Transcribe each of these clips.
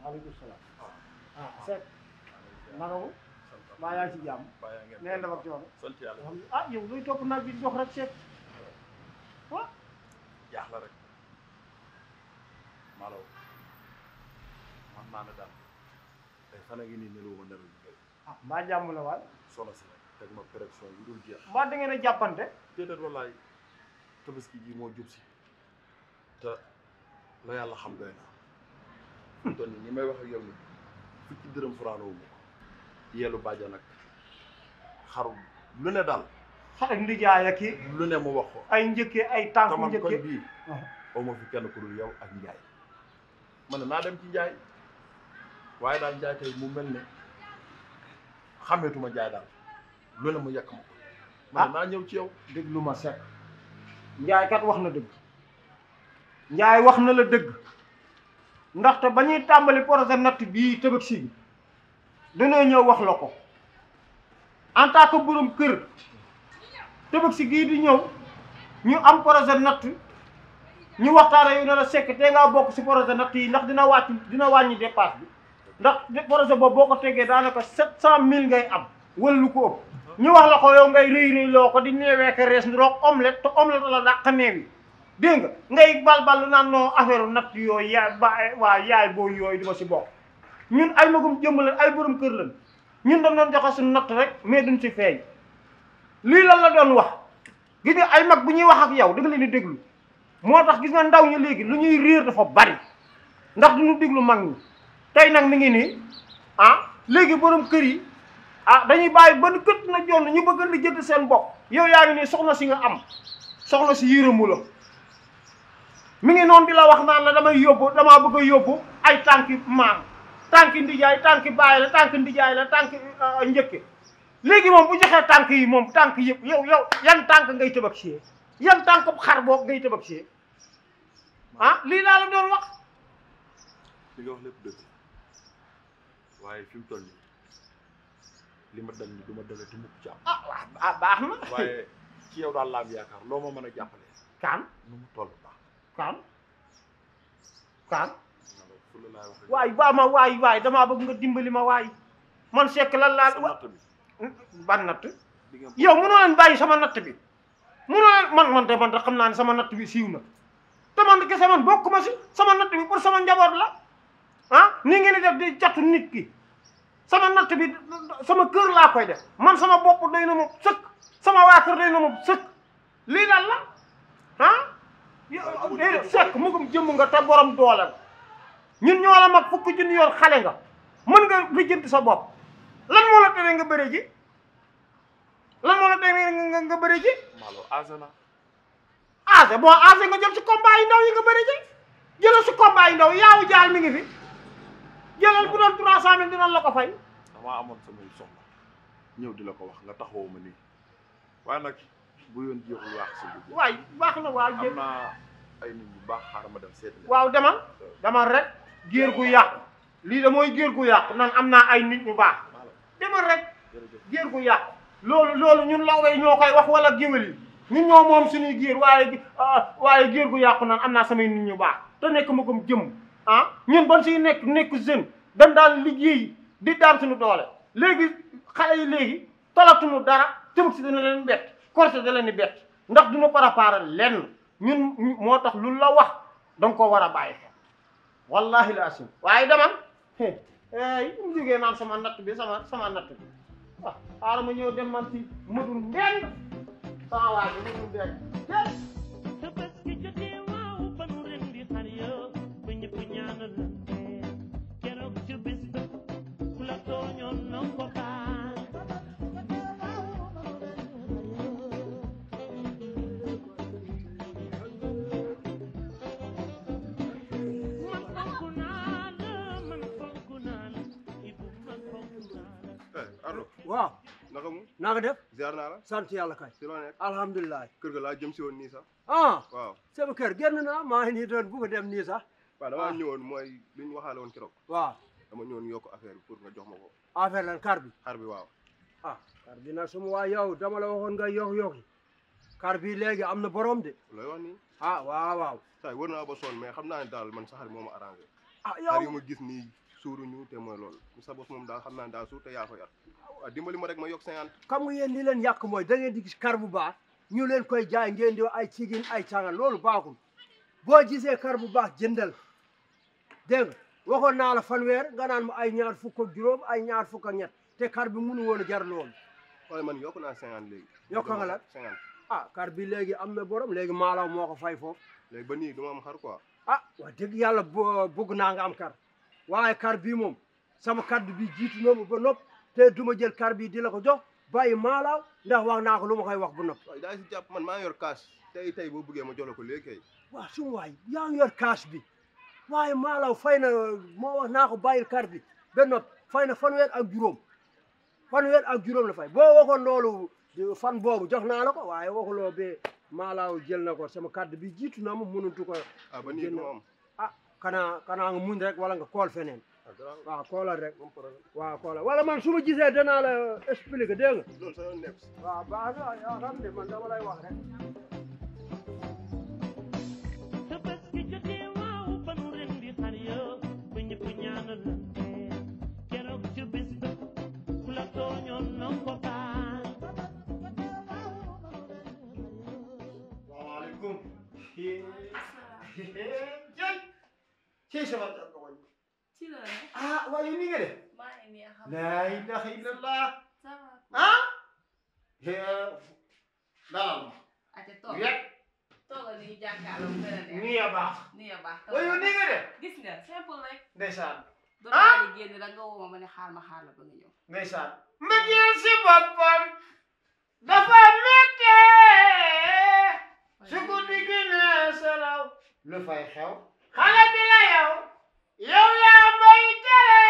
waaleykum salaam. ah Seck. naka mu. maa yaa ngi ci jàmm. nee na dafa coono. sant yàlla. ah yow luy topp naaj bi jox rek Seck. ah. jaax la rek. Malaw man naa ne daal tey fan a ngi nii nelawuma nelaw yu bëri. ah mbaa jàmm la waay. soxna si rek teg ma pression yu dul jeex. mbaa da ngeen a jàppante. déedéet wallaay tabaski ji moo jub si te la yàlla xam doy na. fi mu toll nii ñi may wax ak yow nii fukki dërëm furaanoo wu ko yeelu bàjja nag xaru lu ne daal. xale ndijaay ak i. lu ne mu wax ko. ay njëkkee ay tànk taman njëkkee koñ bii. aw ma fi kenn ku dul yow ak Njaay. man naa dem ci Njaay waaye daal Njaay tey mu mel ne xàmmeetuma Njaay daal lu ne mu yàq ma ko. man naa ñëw ci yow. déglu ma Seck. Njaay kat wax na dëgg. Njaay wax na la dëgg. ndaxte ba ñuy tàmbali projet natt bii tabaski bi dañoo ñëw wax la ko en tant que borom kër tabaski gii di ñëw ñu am projet natt ñu waxtaane yu ne la Seck te ngaa bokk si projet natt yi ndax dina wàññi dépasse bi ndax projet boobu boo ko tegee daanaka 700 000 ngay am wala lu ko ëpp ñu wax la ko yow ngay rëy loo ko di neewee ka rees roog omelette te omelette la dàq neew yi dégg nga ngay balbal naan noo affaire natt yooyu yaay boo yooyu duma si bokk ñun ay magum jëmm lañ ay borom kër lañ ñun dañ doon joxe suñu natt rek mais duñ si feeñ lii lan la doon wax gis nga ay mag bu ñuy wax ak yow da nga leen di déglu moo tax gis nga ndaw ñi léegi lu ñuy réer dafa bari ndax duñu déglu mag ñi tey nag mi ngi nii léegi borom kër yi dañuy bàyyi ba kët na jonn ñu bëgg li jënd seen bopp yow yaa ngi nii soxna si nga am soxna si yërëmu la mi ngi noonu di la wax naan la damaa bëgg a yóbbu ay tànki maam tànki ndijaay tànki baay la tànki ndijaay la tànki njëkke léegi moom bu joxee tànk yi moom tànk yëpp yow yan tànk ngay tëbak sie yan tànk xar boog ngay tëbak sie lii laa la doon wax li nga wax lépp dëgg waaye fi mu toll nii li ma dal ni du ma dalati mukk ci am baax na waaye ci yow daal laam yaakaar loo ma mën a jàppale kaan nu mu toll baax kaan fu la laay wax waay baa ma waay damaa bëgg nga dimbali ma waay man Seck lan laa natt bi ban natt yow mënoo leen bàyyi sama natt bi mënoo leen man de xam naa ne sama natt bi siiw na te man kese man bokkuma si sama natt bi pour sama njaboot la ni ngeen di def di catu nit ki sama natt bi sama kër laa koy def man sama bopp doy na ma sëkk sama waa kër doy na ma sëkk lii daal la Seck mugum jëmm nga te borom doole nga ñun ñoo la mag fukki junni yor xale nga mën nga lijjanti sa bopp lan moo la tere nga bëre ji lan moo la tere nga bëre ji Malo asana boo ase nga jël si combat yi ndaw yi nga bëre ji jëlal si combat yi ndaw yaawu jaal mi ngi fi jëlal bu doon 300 000 dinañ la ko fay damaa amoon samay soxla ñëw di la ko wax nga taxawoo ma nii waaye nag bu yoon jeexul waax si bu waay baax na waaw am naa ay nit bu baax xaaral ma dem seeti waaw demal rek géer gu yàqu lii da mooy géer gu yàqu nan am naa ay nit ñu baax demal rek géer gu yàqu loolu ñun lawbe ñoo koy wax wala géwél yi ñun ñoo moom suñuy géer waaye géer gu yàqu nan am naa samay nit ñu baax te nekk ma comme jëm ñun ban siy nekk jeune dañ daan liggéey di daan suñu doole léegi xale yi léegi talatuñu dara tëmg si dina leen bett korte da leen di bett ndax duñu préparer lenn ñun moo tax lu la wax danga ko war a bàyyi xel wallahi la asim waaye demal mu jógee naan sama natt bi sama natt bi xaaral ma ñëw dem man si mëdul ndeng sama waa ji mëdul ndeng waaw naka mu naa nga def ziar naa la sant yàlla kay si loo nekk alhamdulilah kër ga laa jëm si woon nii sax waaw sama kër génn naa maa ngi nii doon bu ko dem nii sax waaw damaa ñëwoon mooy li ñu waxaale woon keroog waaw dama ñëwoon yokk affaire bi pour nga jox ma ko affaire lan kar bi xar bi waaw kar bi nag suma waa yow dama la waxoon nga yokki kar bi léegi am na borom de looy wax nii waaw saa wër naa ba sonn mais xam naa ne daal man sa xar moo ma arrangé yow xar yu ma gis nii suuruñu te mooy loolu sa bopp moom daal xam naa daal suur te yaa ko yar waaw dimbali ma rek ma yokk 50. xam nga yéen li leen yàq mooy da ngeen di gis kar bu baax ñu leen koy jaay ngeen di ay cigin ay cangal loolu baaxul boo gisee kar bu baax jëndal dégg nga waxoon naa la fanweer nga naan ma ay ñaar fukk ak juróom ay ñaar fukk ak ñett te kar bi mënu woon a jar loolu. waaye man yokk naa 50 léegi. yokk nga la 50. ah kar bi léegi am na borom léegi maalaw moo ko fay foofu. léegi ba nii du ma am xar quoi. ah wax dëgg yàlla bëgg naa nga am kar waaye kar bii moom sama kaddu bi jiitu na ma ba nopp te du ma jël kar bii di la ko jox bàyyi maalaw ndax wax naa ko lu ma koy wax bu nopp. waaye daa si jàpp man maa ngi yor cash tey boo bëggee ma jox la ko léegi kay. waaw su waay yaa ngi yor cash bi waaye maalaw fay na moo wax naa ko bàyyil kar bi ba nopp fay na fanweer ak juróom la fay boo waxoon loolu fan boobu jox naa la ko waaye waxuloo ba maalaw jël na ko sama kaddu bi jiitu na ma mënatu ko. ah ba nii du ma am. ah kanaa nga muñ rek wala nga kool feneen. waaw koolal rek waaw koolal wala man su ma gisee danaa la expliquer dégg nga. loolu sa yoon nekk si. waaw baax na yaa xam ne man dama lay wax rek. ci sama ci la ah waaye ni nga def maa ngi nii xam la ilaha illallah ça va ah dalal ma ate toog rek toogal ni jàkkaarloo mu gën a neex nii a baax nii a baax waaye ni nga def gis nga simple rek ndeysaan doon naa di génn da nga woo ma ne xaar la ba nga ñëw ndeysaan mbëggeel si boppam dafa méttee su guddi gi ne salaw lu fay xew xale bi la yow yaa may tere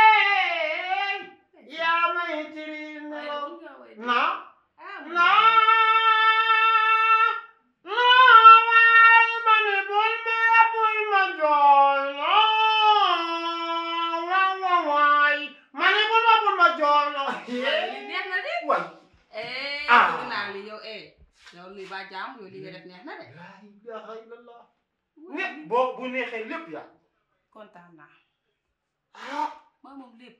yaa may tiri nelaw na waay ma ne bul ma jooy waay ma ne bul ma jooy li neex na de waay bëgg naa li yow yow li ba jaam yow li nga def neex na de la ilaha illallah ne boo bu neexee lépp yaa kontaan naa ah maa moom lépp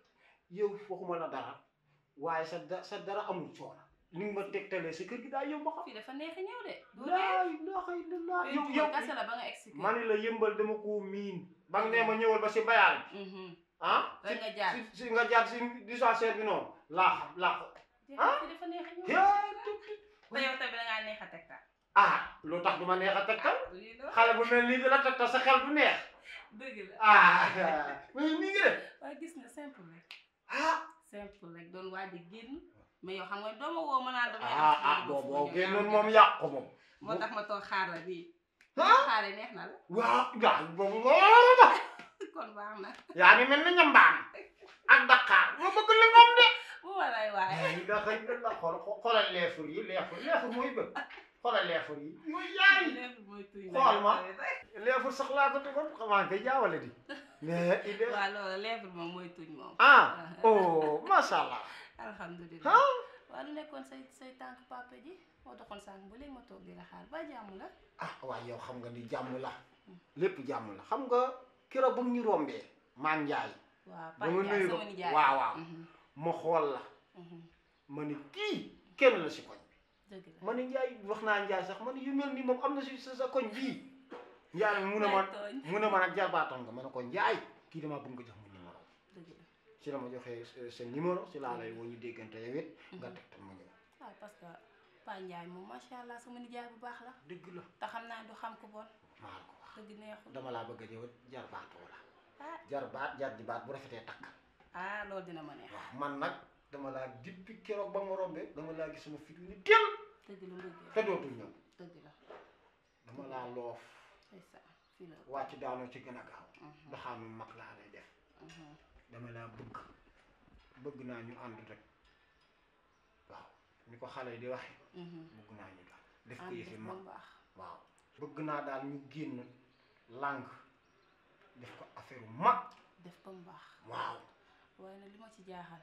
yow waxuma la dara waaye sa dara amul coono ni nga ma tegtalee sa kër gi daa yomb xam fii dafa neex a ñëw de la ilaha illallah yow kase la ba nga expliqué ma ne la yëmbal dama koo miin ba nga nee ma ñëwal ba si bayal ah rek nga jaar si nga jaar si dispensaire bi noonu laa fii dafa neex a ñëw te yow tamit da ngaa neex a tegtal lu tax du ma neex a tegtal xale bu mel nii di la tegtal sa xel du neex dëgg la mais nii nga def waaye gis nga simple rek simple rek doon waaj a génn mais yow xam nga doo ma woo ma naan damay boo génnoon moom yàq ko moom moo tax ma toog xaar la bii xaare neex na la waaw boobu moo kon baax na yaa ngi mel ni ñambaan ak Dakar moo bëgg li moom de bu ma lay waaye da xëy la xoolal leefur yi leefur mooy bëgg xoolal leefur yi mooy yaay xool ma leefur sax laa ko tegoon xamaa nga jaawale di mais idée waaw loolu leefur moom mooy tuñ moom oh masha Allah alhamdulilah waaw lu nekkoon say tànk papa ji moo doxoon sànq ba léegi ma toog di la xaar ba jàmm la waaye yow xam nga ni jàmm la lépp jàmm la xam nga keroog bu ñu rombee maan Njaay waaw ba ma nuyu sama nijaay waaw ma xool la ma ni kii kenn la si koñ dëgg la ma ni Njaay wax naa Njaay sax ma ni yu mel nii moom am na si sa koñ bii Njaay mu ne ma nag jarbaatoon nga ma ne ko Njaay kii damaa bëgg nga jox ma numéro dëgg la ci la ma joxee sa numéro si laa lay woo ñu déggante yow it nga tegtal ma ñëw waaw parce que Pa Njaay moom macha allah sama nijaay bu baax la dëgg la te xam naa du xam ko bon maa ko wax dëgg neexul dama laa bëgg a jëw jarbaatoo la jar ji baat bu rafetee takk loolu dina ma neex waaw man nag dama laa dippi keroog ba ma rombee dama laa gis sama fit ni teel dëgg la mbëgg te dootul ñëw dëgg la dama laa loof fii la wàcc daanoo ci gën a gaaw ndaxaanu mag laa lay def dama laa bëgg naa ñu ànd rek waaw ni ko xale yi di waxe bëgg naa ñu daal def ko yëfi mag waaw bëgg naa daal ñu génn làng def ko affaire mag def ba mu baax waaw waaye nag li ma ci jaaxal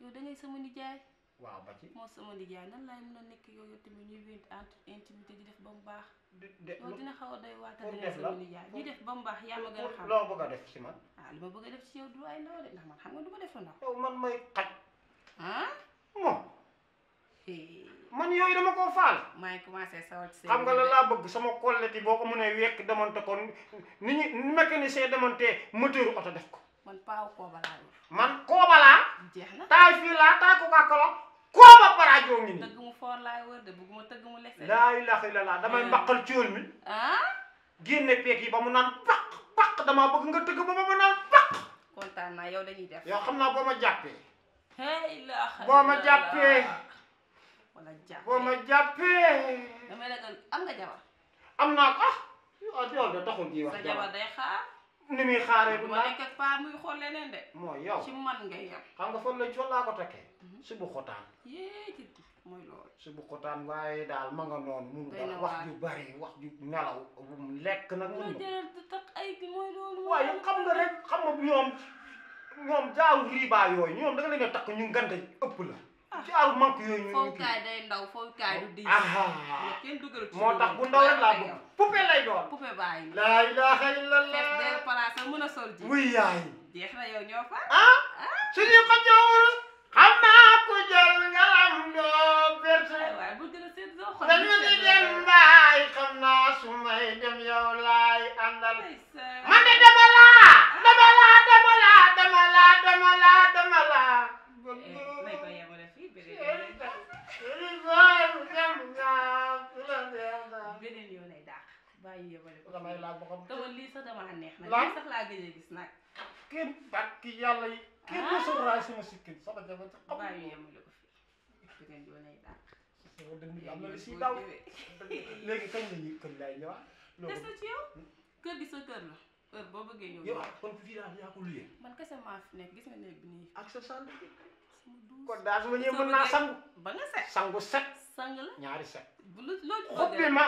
yow da ngay sama nijaay waaw ba ci moo sama nijaay nan laay mën a nekk yow tamit ñuy wént entre intimité di def ba mu baax loolu dina xaw a doy waata dina sama nijaay ñu def ba mu baax yaa ma gën a xam loo bëgg a def si man li ma bëgg a def ci yow du ay ndaw de ndax man xam nga du ma def ndaw yow man may xaj moom man yooyu dama koo faal maa ngi commencé sawar ci xam nga la laa bëgg sama colleti boo ko mënee wekk demonte ko ni ñu mécanicien demonte moteur oto def ko man paaw kooba laa yor man kooba laa jeex na taay fii laa taay ko kàkkalo kooba paraajoo ngi nii tëgg mu foor laay wër de bëgguma tëgg mu lese laa ilaaha illallaah damay mbaqal ciol mi génne peeg yi ba mu naan paq damaa bëgg nga tëgg ba mu naan paq kontaan naa yow dañuy def yow xam naa boo ma jàppee boo ma jàppee wala jàppee boo ma jàppee damay ragal am nga jabar am naa ko yow de taxul ji wax sa jabar day xaar ni muy xaaree du ma nekk ak paa muy xool leneen de mooy yow ci man ngay yem xam nga fan laa ko tekkee si bu xotaan ci mooy loolu si bu xotaan waaye daal ma nga noonu munu dara wax ju bari wax ju nelaw bu mu lekk nag mooy jëral tax ay mooy loolu waaye xam nga rek xam nga ñoom jaaru riba yooyu ñoom da nga leen a takk ñu ngante ëpp la jaaru manque yooyu ñu fowukaay day ndaw fowukaay du diis kenn dugal ci moo tax bu ndaw rek laa bëgg poupée lay doon poupée bàyyi laa ilaaha illallah fees del place mën a sol ji wuy yaay jeex na yow ñoo fa suñu ko jawul xam naa ko jël ngalam doo berte waaye bu gën a seet soo xool dañu di dem mbaay xam naa su may dem yow laay àndal man de dama laa may ko yemale fii beneen yoon ay dàq bàyyi yemale ko damay laaj ba xam dama lii sax dama neex nag laaj lii sax laa gëj a gis nag kenn bakki yàlla yi kenn mosul raay sama sikkin sama jabar ci xam bàyyi yemale ko fii beneen yoon ay dàq sama dënn bi am na li si daw léegi kañ la ñuy kër laay ñëwaat des na ci yow kër gi sa kër la heure boo bëggee ñëw yow kon fii daal yaa ko luyee man kese maa fi nekk gis nga néeg bi nii ak sa sànd bi sama douze kon daal su ma ñëwee mën naa sangu ba nga set sangu set sang la ñaari set bu loo xuppi ma